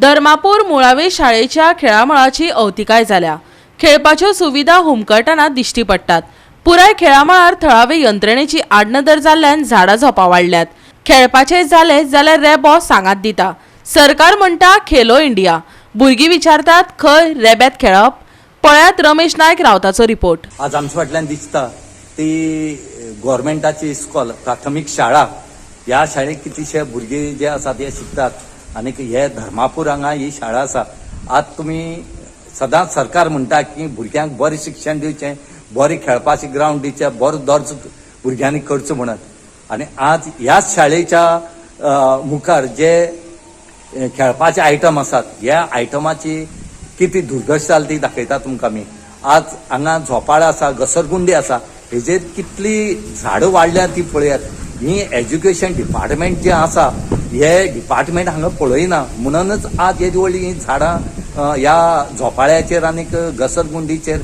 धर्मापूर मुळावे शाळेच्या खेळामळाची अवतिकाय जाल्या. खेळपाच्यो सुविधा हुमकळटना दिश्टी पडटात. पुराय खेळामळार थळावे यंत्रणेची आडनदर जाल्ल्यान झाडां झोपां वाडल्यात. खेळपाचें जालें जाल्यार रेबो सांगात दिता. सरकार म्हणटा खेलो इंडिया. भुरगीं विचारतात खंय रेब्यात खेळप? पळयात रमेश नायक रावताचो रिपोर्ट. आज आमच्या फाटल्यान दिसता ती गोवोरमेंटाची इस्कॉल प्राथमीक शाळा. ह्या शाळेत कितलेशे भुरगे जे आसा ते शिकतात आनीक हे धर्मापूर हांगा ही शाळा आसा. आज तुमी सदांच सरकार म्हणटा की भुरग्यांक बरें शिक्षण दिवचें, बरें खेळपाचें ग्रावंड दिवचें, बरो दर्जो भुरग्यांनी करचो म्हणत. आनी आज ह्याच शाळेच्या मुखार जे खेळपाचे आयटम आसात, ह्या आयटमाची कितें दुर्दशा जाली ती दाखयता तुमकां आमी. आज हांगा झोपाळ आसा, घसरगुंडी आसा, हेजेर कितली झाडां वाडल्या ती पळयात. ही एज्युकेशन डिपार्टमेंट जें आसा, हे डिपार्टमेंट हांगा पळयना म्हणूनच आज येदी व्हडली ही झाडां ह्या झोपाळ्याचेर आनीक घसरगुंडीचेर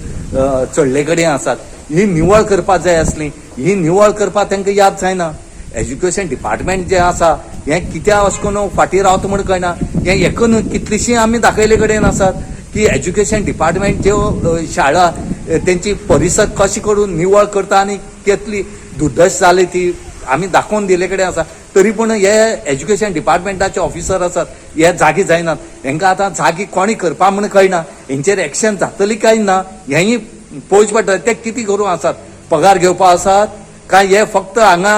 चडले कडेन आसात. ही निवळ करपाक जाय आसली, ही निवळ करपाक तांकां याद जायना. एज्युकेशन डिपार्टमेंट जें आसा हें कित्याक अशें करून फाटीं रावता म्हूण कळना. हें एकूण कितलीशीं आमी दाखयले कडेन आसात की एज्युकेशन डिपार्टमेंट ज्यो शाळा तेंची परिसर कशें करून निवळ करता आनी केतली दुर्दश जाली ती आमी दाखोवन दिल्ले कडेन आसा. तरी पूण हे एज्युकेशन डिपार्टमेंटाचे ऑफिसर आसात हे जागे जायनात. हेंकां आतां जागी कोणी करपा म्हूण कळना. हेंचेर एक्शन जातली काय ना हेंय पळोवचें पडटा. ते कितें करूं आसात, पगार घेवपा आसात काय हे फक्त हांगा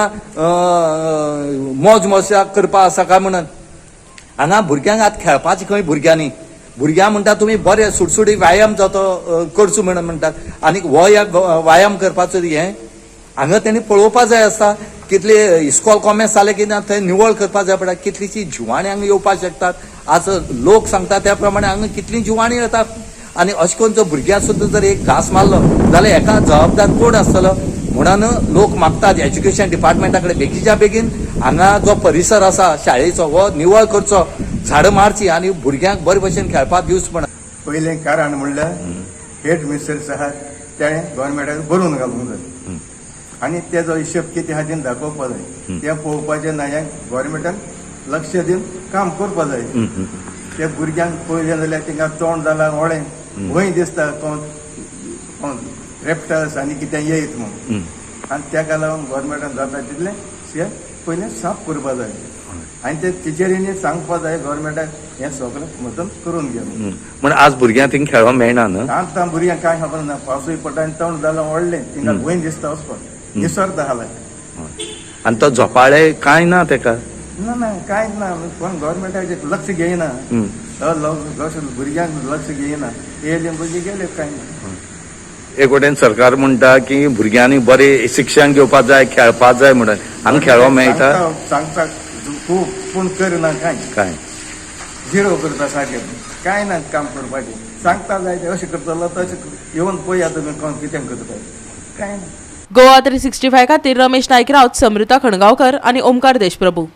मौज मस्ती करपा आसा काय म्हणून. हांगा भुरग्यांक आतां खेळपाचें खंय भुरग्यांनी? भुरग्यां म्हणटा तुमी बरे सुटसुटी व्यायाम जातो करचो म्हणून म्हणटात आनी हो ह्या व्यायाम करपाचो हें हांगा तेणी पळोवपा जाय आसता. कितले इस्कॉल कॉमेस जाले की ना थंय निवळ करपा जाय पडटा. कितलीशीं जिवाणी हांगा येवपाक शकतात. आज लोक सांगता त्या प्रमाणे हांगा कितलीं जिवाणी येतात आनी अशें करून जर भुरग्यांक सुद्दां जर एक घास मारलो जाल्यार हेका जबाबदार कोण आसतलो? म्हणून लोक मागतात एज्युकेशन डिपार्टमेंटा कडेन बेगीच्या बेगीन हांगा जो परिसर आसा शाळेचो हो निवळ करचो, झाडां मारची आनी भुरग्यांक बरे भशेन खेळपाक दिवचो म्हणून. पयलें कारण म्हणल्यार हेड मिस्टर आहात तेणें गोवोरमेंटाक बरोवन घालूंक जाय आनी तेजो हिशोब कितें आहा तें दाखोवपा जाय. तें पळोवपाचें ना. हें गोवोरमेंटान लक्ष दिवन काम करपा जाय. ते भुरग्यांक पळयलें जाल्यार तांकां तोंड जालां व्हडलें, भंय दिसता कोण कोण रेप्टायल्स आनी कितें येयत म्हूण. आनी तेका लागून गोवोरमेंटान जाता तितलें तें पयलें साफ करपा जाय आनी ते टिचरींनी सांगपा जाय गोवोरमेंटाक हें सगळें मदत करून घे म्हणून. म्हण आज भुरग्यांक थिंग खेळोंक मेळना न्हू? आतां भुरग्यांक कांय खबर ना. पावसूय पडटा आनी तोंड जालां व्हडलें, तिंगा भंय दिसता वचपाक, निसरता हालाय. आनी तो झोपाळे कांय ना तेका? ना ना, कांयच ना. कोण गोवोरमेंटाचेर लक्ष घेयना. लक्ष भुरग्यांक लक्ष घेयना. येयले भुरगीं गेले, कांय ना. एक वटेन सरकार म्हणटा की भुरग्यांनी बरें शिक्षण घेवपाक जाय, खेळपाक जाय म्हणून. हांगा खेळोंक मेळटा? सांगता सांगता खूब, पूण करना कांय. काय? झिरो करता सारकें. कांय ना काम करपाचें. सांगता जाय तें अशें करतलो तशें, येवन पळया तुमी कोण कितें करता, कांय ना. गोवा 365 खातीर रमेश नायक राऊत, समृता खणगांवकर आनी ओमकार देशप्रभू.